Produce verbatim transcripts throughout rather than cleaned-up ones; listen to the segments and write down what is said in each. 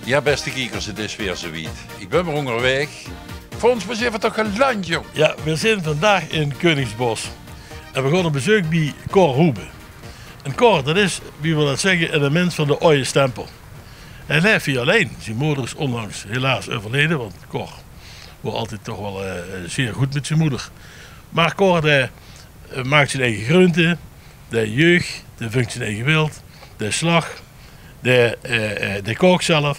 Jao, bèste kiekers, 't is weer zoe wied. Ich bön weer óngerwaeg. Veur ós waas 't toch ein landj, jóng. Jao, veer zeen vandaag in Keuningsbos. En veer gaon op bezeuk bie Cor Hoebe. En Cor, det is, wie veer det zègke, eine mins van de aoje stempel. Hae laef hie allein. Zien moder is ónlangs helaas euverleje, want Cor waor altied toch waal, eh, eh, zeer good mit zien moder. Mer Cor, dae, eh, maak zien eige greunte, dae jeug, dae vunk zien eige wild, dae slach, dae, eh, eh, dae kaok zelf.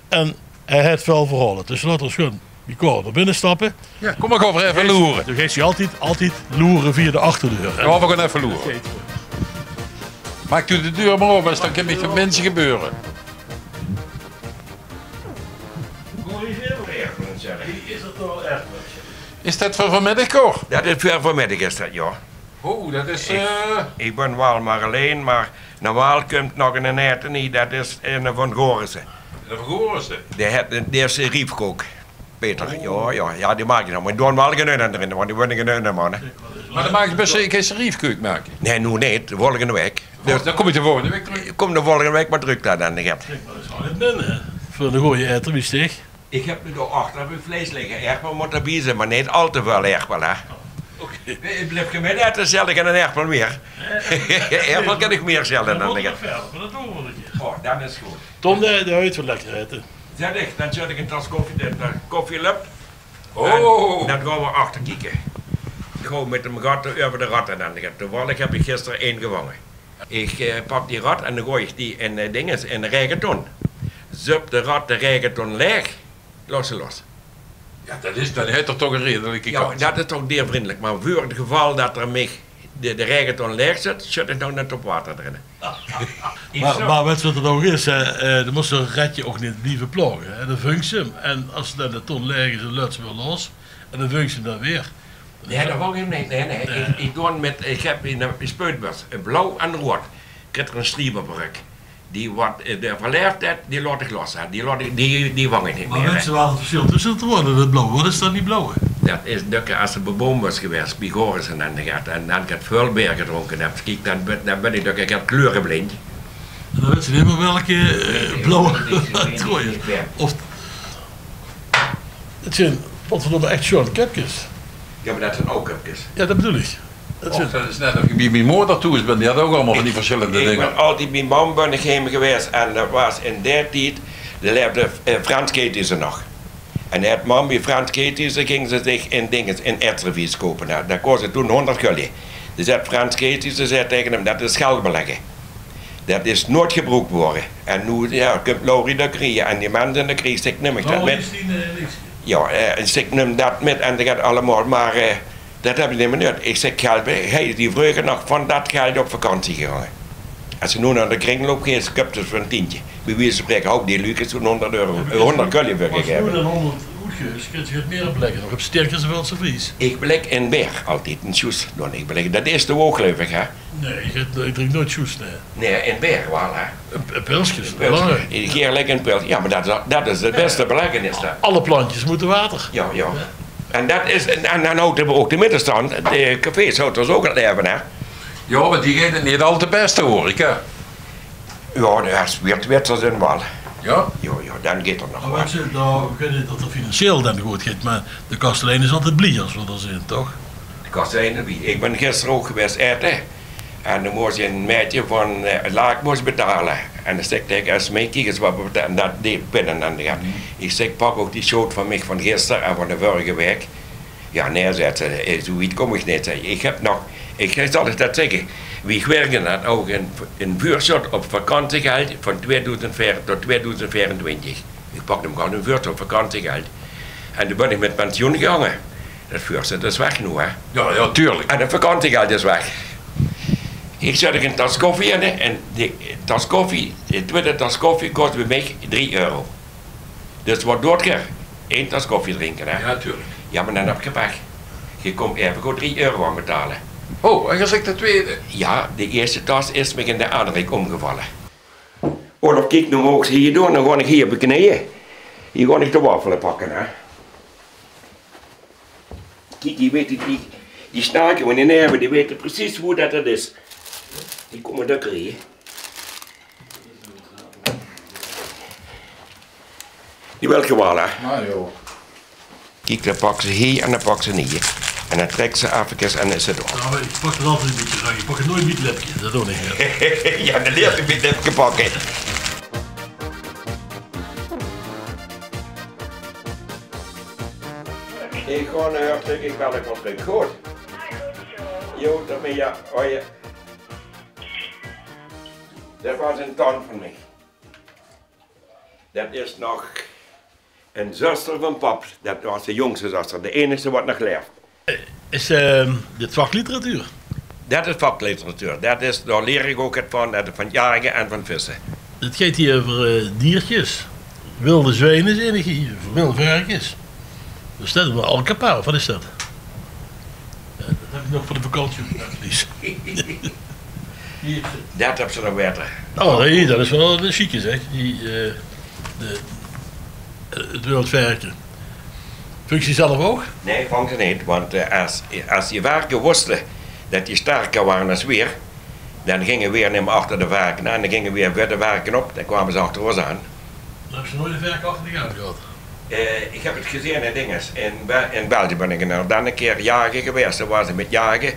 En hae haet väöl verhaole. Dus laote v'r ins gewoon bie Cor nao binne stappe. Jao, kóm mer, gaon v'r effe loere. Doe geis altied, altied loere via de achterdeur, hè? Jao, v'r gaon effe loere. Maak doe de deur mer ope, anders dan kin mich van minse gebeure. Is det veur vanmiddig, Cor? Det is veur vanmiddig, is det, jao. Oeh, det is, eh, ich bön waal mer allein, mer normaal kump nog eine aete hie, det is eine van Gorissen. Eine van Gorissen? Dae haet, dae is riefkook. Peter, jao, jao, jao, die maak ich nog. Mer doon waal gein unnen d'rin, want die wónne gein unnen, man, hè. Mer dan maak ich bès, ich kin ze riefkook make. Nae, noe neet. Volgende waek. Dus dan kóm ich de volgende waek trök. Kóm de volgende waek mer trök dan, en dan geit. Zèk, mer det is waal neet min, hè? Veur eine gooje aeter wie dich. Ich höb noe dao achter op 't vleis ligke. Aerdbeer mót d'rbie zeen, mer neet al te väöl aerdbeer, hè. Oké. Ich blief gein minute, zelden gein aerdbeer mieë. Aerdbeer kin ich mieë zelden dan. Oh, dan is good. Ton, eh, de huid van lekker aete. Zèt ich, dan zèt ich ein tas koffie, de, de koffielup. Oh. En dan gaon v'r achter kieke. Gaon v'r mit 'm gatte euver de ratte dan. Toevallig höb ich gister ein gevange. Ich, eh, pak die rat en dan gooi ich die in, eh, dinges, in de raegeton. Zup de rat de raegeton laeg, los ze los. Jao, det is, dan haet 'r toch ein redelike kans. Jao, det is toch diervriendelik. Mer veur 't geval det 'r mich de, de raegeton laeg zit, sjut ich nog net op water d'rin. Mer, mer wèts se waat 't ouch is, hè? Eh, dan mós se 't retje ouch neet blieve plaoge, hè? Dan vunks se 'm. En es dan de ton laeg is, dan löts se 'm weer los. En dan vunks se 'm dan weer. Nae, det vang ich neet. Nae, nae. Ich, ich doon mit, ich höb in de speutbus, eh, blauw en roead. Kriet 'r ein striep op de rök. Die waat, eh, d'r verlaef haet, die laot ich los, hè. Die laot ich, die, die vang ich neet mieë, hè. Mer wèts se waal 't versjil tösse 't roead en 't blauwe? Waat is dan die blauwe? Det is dök es se bie Boom waas gewaes, bie Gorissen en de get, en dan get väöl beer gedrónke höbs. Kiek, dan bön, dan bön ich dök get kleureblind. En dan wèts se neet mieë welke, eh, blauwe 't roead is. Of 't zeen, potverdomme, ech sjoon köpkes. Jao, mer det zeen ouch köpkes. Jao, det bedoel ich. Och, det is net of ich bie mien moder thoes bön, die haet ouch allemaol van die versjillende dinger. Ich bön altied bie mam bön ich heem gewaes en det waas in dae tied, dao laefde, eh, Frans Kethuizen nog. En haet mam bie Frans Kethuizen, góng ze zich ein dinges, ein aedservies koupe. Noe, det kosde toen hóngerd gulje. Dao zaet Frans Kethuizen, zaet taenge häöm: "Det is geldbelegge." Det is noeats gebroek gewore. En noe, jao, kump Laurie dao krieje en die minse in de krie, ich zèk: "Num ich det mit." Jao, eh, ich zèk: "Num det mit en det geit allemaol, mer, eh, det höb ich neet mieë nuuedig." Ich zèk: "Geld, hae is die vreuger nog van det geld op vakantie gegange. Es se noe nao de kringloop geis, köps se veur ein tientje. Bie wieze van spraeke, haw die luuj toen hóngerd euro, eh, hóngerd gulje veur gegaeve." Mer es se noe dan hóngerd oetgeufs, kins se 't mieë oplegke. Dan höbs se tien kieër zoväöl servies. Ich beleg ein beer altied, ein sjoes. Dan ich beleg, det is de woog, geluif ich, hè? Nae, ich, ich drink noeats sjoes, nae. Nae, ein beer waal, hè? Ein, ein pilske, ein pilske. Geer lekker ein pils. Jao, mer det, det is 't bèste belegke, is det. Alle plantjes mótte water. Jao, jao. En det is, en, en dan hawte v'r ouch de middestand, de cafés hawte v'r ouch aan 't laeve, hè? Jao, want die gaon 't neet al te bèste, huuer ich, hè? Jao, det is, wèt, wèt ze zin waal. Jao? Jao, jao, dan geit 't nog waal. Mer wèts se, dan, ich weit neet of 't financieel dan good geit, mer de kastelein is altied blie es v'r dao zeen, toch? De kastelein is blie. Ich bön gister ouch gewaes aete. En dan mós ein maedje van, eh, Laak mós betale. En dan zèk ich taenge häör: "Kiek ins waat v'r betale." En det deeg ich binne en dan, jao. Ich zèk: "Pak ouch die sjoot van mich van gister en van de vörrige waek." "Jao, nae," zaet ze, "eh, zoe wied kóm ich neet," zaet ze. "Ich höb nog, ich zal uch det zègke. Wie ich wirk, haw ich ouch ein, ein vuursjot op vakantiegeld van tweedoezend veer tot tweedoezend veerentwintig. Ich pakde ouch al ein vuursjot op vakantiegeld. En toen bön ich mit pensioen gegange. Det vuursjot is weg noe, hè." "Jao, jao, tuurlik." "En 't vakantiegeld is weg." Ich zèt d'r ein tas koffie in, hè, en die tas koffie, de twiede tas koffie kos bie mich drie euro. Dus waat doot geer? Ein tas koffie drinke, hè?" "Jao, tuurlik." "Jao, mer dan höb geer pech. Geer kómp effe good drie euro aan betale." "Oh, en geer zèkt de twiede?" "Jao, de ierste tas is mich in de aanreik ómgevalle." "Oh, dan kiek noe ouch hie door, dan gaon ich hie beknieje. Hie gaon ich de waffele pakke, hè." Kiek, die weite, die, die snaake van die naeve, die weite precies wie det 't is. Die kómme dökker hie. Die wèlt gewoan, hè? Ah, joh. Kiek, dan pak ze hie en dan pak ze hie. En dan trek ze efkes en dan is ze door. Ja, maar ik pak het altijd een beetje zo. Ik pak het nooit met het lepje. Dat doe ik niet. Ja, dan leert ze met het lepje pakken. Ik gewoon, eh, ik wel wat terug. Goed. Jo, dat me, ja. Oh, ja. Dat was een tand van mij. Dat is nog een zuster van pap. Dat was de jongste zuster, de enigste wat nog leeft. Is, eh, dit vakliteratuur? Dat is vakliteratuur. Dat is, daar leer ik ook het van, dat van jagen en van vissen. Het gaat hier over, eh, diertjes. Wilde zwijnen, zijn hier, wilde verkens. Dus dat is wel alkapel, wat is dat? Ja, dat heb ik nog voor de vakantie. Dat is Dat heb ze nog beter. Oh, nee, dat is wel een chique, zeg. Die, eh, de, eh, het wild verken. Vung je zelf ook? Nee, vang ze niet. Want, eh, als, als die verken wisten dat die sterker waren als weer, dan gingen weer niet meer achter de verken aan. Dan gingen weer witte verken op. Dan kwamen ze achter ons aan. Dan heb je nooit een verk achter de gehad? Eh, ik heb het gezien in dinges. In, Be- in België ben ik er dan een keer jagen geweest. Daar waren ze met jagen.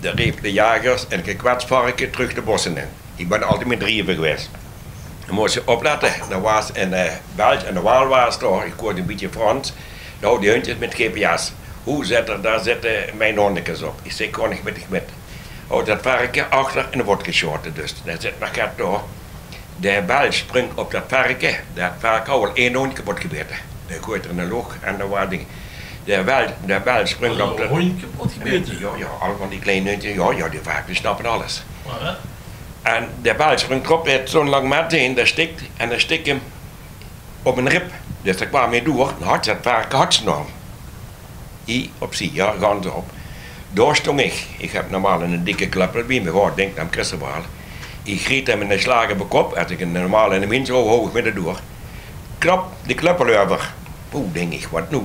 Daar reep de jagers een gekwetst varken terug de bossen in. Ik ben altijd met drieven geweest. Dan moest je opletten. Er was een, eh, Belg en de Waal was daar. Ik hoorde een beetje Frans. Nou, die hondjes met G P S. Hoe zit er, daar zitten mijn hondjes op. Ik zeg, kon ik met, ik met. Oh, dat varken achter in de wot geschoten. Dus daar zit nog gaat door. De Belg springt op dat verken. Dat verken had al één hondje kapot gebeten. Dan gooit er in de lucht en dan waar ding. De Belg, de Belg springt op de hondje kapot gebeten? Ja, ja, al van die kleine hondjes. Ja, ja, die verken snappen alles. En de Belg springt erop, hij heeft zo'n lang mes in, dat stikt en dan stikt hem op een rib. Dus daar kwam hij door. Dan had ze het verken, had ze nog. Hie op zie, ja, gans op. Daar stond ik. Ik heb normaal een dikke kluppel bij me, hoor, denk aan Christenbaal. Ik griet hem in de slagen op de kop, als ik een normaal in de mens hou, hou ik midden door. Klap de kluppel over. Oeh, denk ik, wat nu?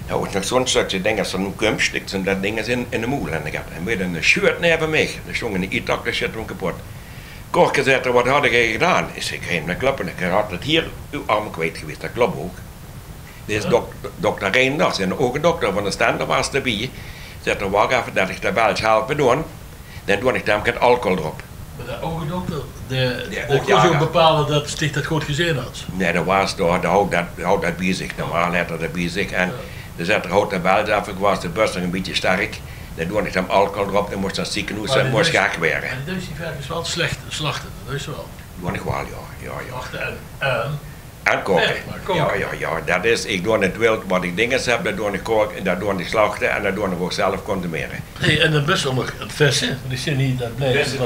Dat was nog zo'n stukje, denk als er nu komt, stikt ze dat ding eens in, in de moel en ik had en weer een shirt neven mij. Er stond een itak, de shit hem kapot. Korke, zegt er, wat had ik gedaan? Ik zeg, geen kluppel, ik had het hier uw arm kwijt geweest, dat klopt ook. Dit is dok- dokter Reinders, een ogendokter van de Stender was erbij. Zegt er, wacht even dat ik de Belg help doen. Dan doe ik hem geen alcohol erop. Maar de ogendokter, de, de kon ook bepalen dat zich dat goed gezien had? Nee, dat was door, de houdt dat, de houdt dat bij zich. Normaal had hij dat bij zich. En de zegt er, houdt de Belg even, ik was de bus nog een beetje sterk. Dan doe ik hem alcohol erop, dan moest dat ziekenhuis, moest gek weren. En dus die verkens wel slecht slachten, dat is wel. Doe ik wel, ja. Ja, ja. Slachten en, en En koken. Ja, ja, ja. Dat is, ik doe het wild wat ik dinges heb, dat doe ik koken, dat doe ik slachten en dat doe ik ook zelf consumeren. Hey, en dan best wel nog het vissen, want ik zit niet dat blijven.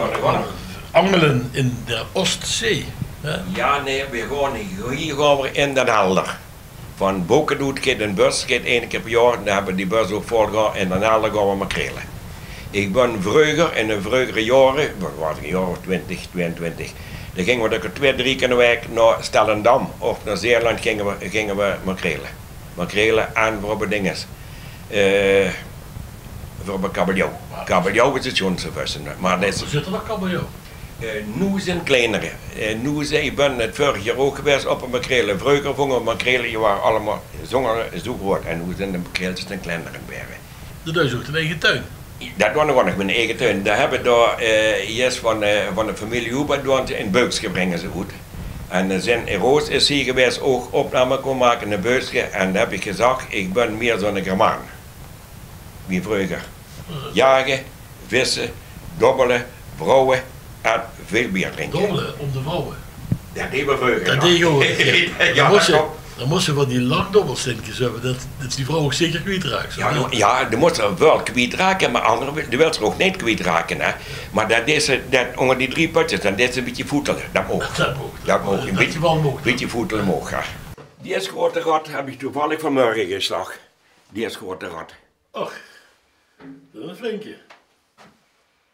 Angelen in de Oostzee. Hè? Ja, nee, we gaan hier, hier gaan we in Den Helder. Van Boken doet, gaat een bus, gaat één keer per jaar, dan hebben we die bus ook vol gehad en Den Helder gaan we makrelen. Ik ben vroeger, in de vroegere jaren, wat was ik, een jaar of twintig, tweeëntwintig, dan gingen we lekker twee, drie keer in de week naar Stellendam of naar Zeeland gingen we, gingen we makrelen. Makrelen en voor bedingers. Eh, voor kabeljauw. Kabeljauw is het schoonste vissen, maar dat is... Zit er nog kabeljauw? Eh, nu zijn kleinere. Eh, nu zijn, ik ben het vorig jaar ook geweest op een makrelen. Vroeger vonden we makrelen, die waren allemaal zo, zo groot. En nu zijn de makreeltjes een kleinere beren. Dat is ook de eigen tuin? Dat was nog mijn eigen tuin. Daar hebben we daar, eh, eerst van, eh, van de familie Huber doorn in Beukske brengen ze goed. En er zijn, Roos is hier geweest, ook opname komen maken in Beukske. En daar heb ik gezegd, ik ben meer zo'n germaan. Wie vroeger. Jagen, vissen, dobbelen, brouwen en veel bier drinken. Dobbelen om de vrouwen? Dat deden we vroeger, ja. Dat deden we ook, ja. Ja, dat klopt. Dan moesten we van die lang dobbelsteentjes hebben, dat, dat die vrouw ook zeker kwijtraakt, hè? Ja, ja, die moest er wel kwijtraken, maar andere wil- die wil ze ook niet kwijtraken, hè. Maar dat is, eh, dat onder die drie putjes, dan is ze een beetje voetelen. Dat mag. Dat mag. Dat mag. Een beetje, beetje voetelen mag, ja. Die is grote rat, heb ik toevallig vanmorgen geslacht. Die is grote rat. Och, dat is een flinke.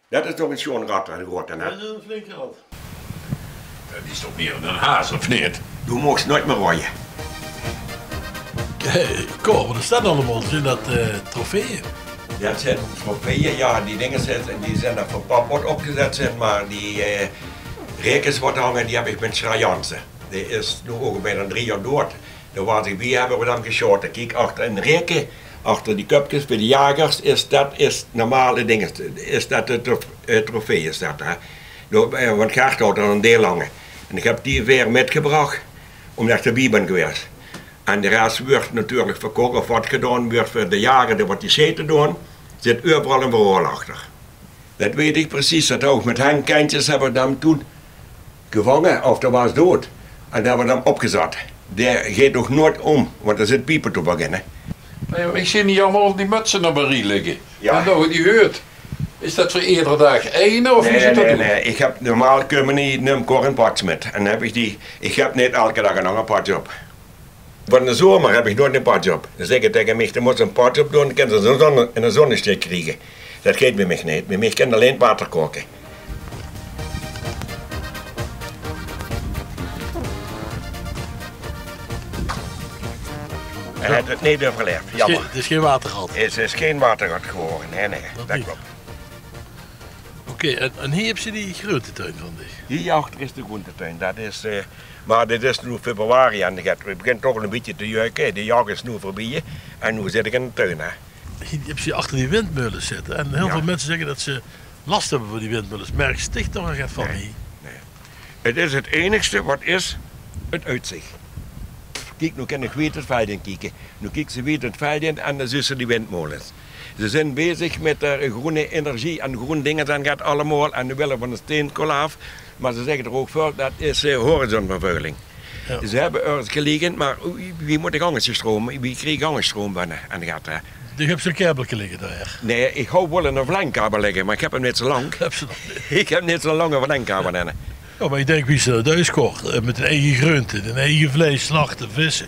Dat is toch een schoon rat, hè, de grote, hè? Dat is een flinke rat. Ja, die is toch meer dan een haas, of niet? Doe mocht nooit meer rooien. Hey, Cor, wat is dat allemaal? Zijn dat, eh, trofeeën? Dat zijn trofeeën, ja. Die dingen zijn, die zijn er voor pap wordt opgezet, zijn, maar die, eh, rekens wat hangen, die heb ik met Schrajanse. Die is nu ook bijna drie jaar dood. Dao waas ich bie, höbbe v'r dan gesjaote. Kiek, achter in de reke, achter die köpkes bie de jagers, is det, is normaal, eh, ding, is det de trof-, eh, trofee, is det, hè. Dao, eh, want Gert haw d'r ein deel hange. En ich höb die veer mitgebrach, ómdet ich d'rbie bön gewaes. En de res wuuert natuurlik verkoch of waat gedaon wuuert veur de jager, die waat die sjete doon, zit euveral ein verhaol achter. Det weit ich precies, det haw ich mit Henk Kentjes, höbbe v'r dan toen gevange, of dae waas doad. En höbbe v'r dan opgezat. Dae geit toch noeats óm, want d'r zit piepe toe begin, hè. Nae, ich zeen hie allemaol die mutse op ein rie ligke. Jao. En dao die huut. Is det veur eder daag eine, of wie zit det? Nae, nae, ich höb, normaal kómme die, num Cor ein patsj mit. En höb ich die, ich höb neet eder daag ein anger patsj op. Van de zomer höb ich noeats ein patsj op. Dan zègke ze taenge mich: "Doe mós ein patsj op doon, dan kins se zo'n zon-, ein zonnesteek kriege." Det geit bie mich neet. Bie mich kins se allein water kaoke. Hae haet 't neet euverlaef, jammer. 't Is gein watergat. 't Is gein watergat gewore, nae, nae, det klop. Oké, en, en hie höbs se die greuntetuin van dich. Hie achter is de greuntetuin. Det is, eh, mer dit is noe februari en 't begint toch al ein bietje te jeuke. De jaog is noe veurbie en noe zit ich in de tuin, hè. Hie höbs se achter die windmeules zitte. En hiel väöl minse zègke det ze las höbbe van die windmeules. Merks dich dao get van? Nae, nae. 't Is 't einigste waat is, 't oetzich. Kiek, noe kins se wied 't veld in kieke. Noe kieks se wied 't veld in en dan zuus se die windmolens. Ze zeen bezig mit de greune energie en greun dinger en get allemaol. En de Wille van de Steenkool aaf. Mer ze zègke d'r ouch veur, det is, eh, horizonvervuiling. Jao. Ze höbbe örges geliggend, mer wie mót ich angers de stroum, wie krieg ich angers stroum binne? En det geit, hè. Doe höbs ein kaebelke ligke dao, hè? Nae, ich haw waal ein verlengkabel ligke, mer ich höb 'm neet zo lang. Höbs se det neet? Ich höb neet zo'n lange verlengkabel, nae. Jao, mer ich dink, wie se det oetkoms, eh, mit dien eige greunte, dien eige vleis, slachte, visse,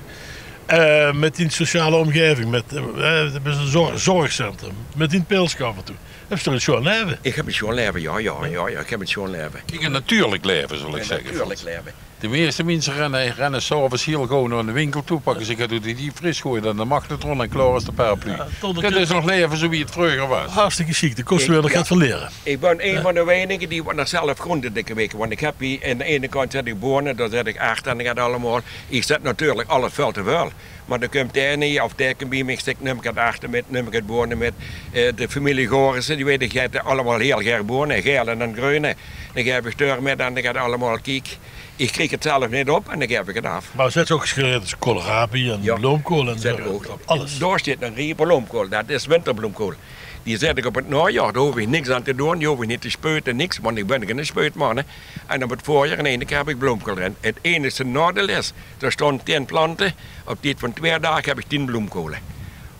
eh, mit dien sociale ómgaeving, mit, eh, eh, mit ein zor-, zorgcentrum, mit dien pilske aaf en toe. Höbs se ein sjoon laeve? Ich höb ein sjoon laeve, jao, jao, jao, jao, ich höb ein sjoon laeve. Kiek, ein natuurlik laeve, zal ich zègke. Ein natuurlik laeve. De meiste minse renne, renne 's aoves hiel gaw nao de winkel toe, pakke zich get oet de diepvries, goeie det in de magnetron en klaor is de paraplu. Jao, det is nog laeve zoe wie 't vreuger waas. Hartstikke sjiek, dao kóns se weer nog get van liere. Ich bön ein van de weinige die waat nog zelf greunte kweke, want ich höb hie aan de eine kantj zèt ich bone, dao zèt ich erte en det allemaol. Ich zèt natuurlik alles väöl te väöl. Mer dan kump dae eine of dae kump bie mich, zèk: "Num ich get erte mit, num ich get bone mit." Eh, de femilie Gorissen, die weite, die aete allemaol hiel gaer bone, gaele en greune. Dan gaef ich d'r mit en dan geit 't allemaol, kiek. Ich krieg 't zelf neet op en dan gaef ich 't aaf. Mer zèts se ouch gereed es koolrabi en bloomkool en zoe? Alles. Dao steit nog rieje bloomkool, det is winterbloomkool. Die zèt ich op 't naojaor, dao hoof ich niks aan te doon, die hoof ich neet te speute, niks, want ich bön geine speuteman, hè. En op 't veurjaor in eine kier höb ich bloomkool d'rin. 't Einigste naodeil is, d'r staon tien plante, op tied van twieë daag höb ich tien bloomkoole.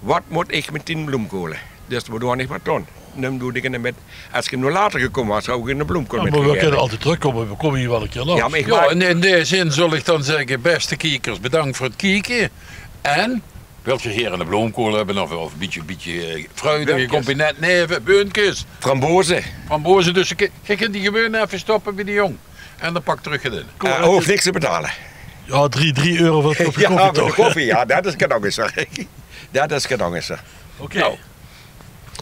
Waat mót ich mit tien bloomkoole? Dus waat doon ich, waat doon? Num doon ich 't neet mit. Es ich noe later gekómme waas, haw ich 'ne bloomkool mitgegaeve. Jao, mer v'r kinne altied trökkómme, v'r kómme hie waal 'ne kier langs. Jao, mer ich maak... Jao, in, in dae zin zal ich dan zègke, bèste kiekers, bedank veur 't kieke. En, wilt geer hie 'ne bloomkool höbbe of, of e bietje, bietje, eh, fruitige kompinet neve, beunkes. Framboze. Framboze, dus geer, geer kint die gewoon effe stoppe bie de jóng. En dan pak trök 't in. Eh, hoof niks te betale. Jao, drie, drie euro veur 'n kopke koffie, toch? Jao, veur de koffie, jao, det is get angers, hè. Det is get angers, hè. Oké. Nou.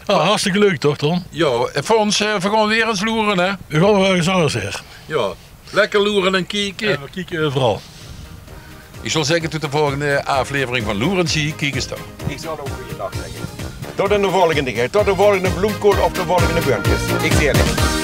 Ah, hartstikke leuk toch, Ton? Jao, Fons, eh, v'r gaon weer ins loere, hè? V'r gaon weer ins angers, hè. Jao, lekker loere en kieke. Jao, v'r kieke euveral. Ich zal zègke, tot de volgende aaflevering van Loer en Zie, kiek ins dao. Ich zal ouch goeiedag zègke. Tot in de volgende kier, tot de volgende bloemkool of de volgende beunkes. Ich zeen uch.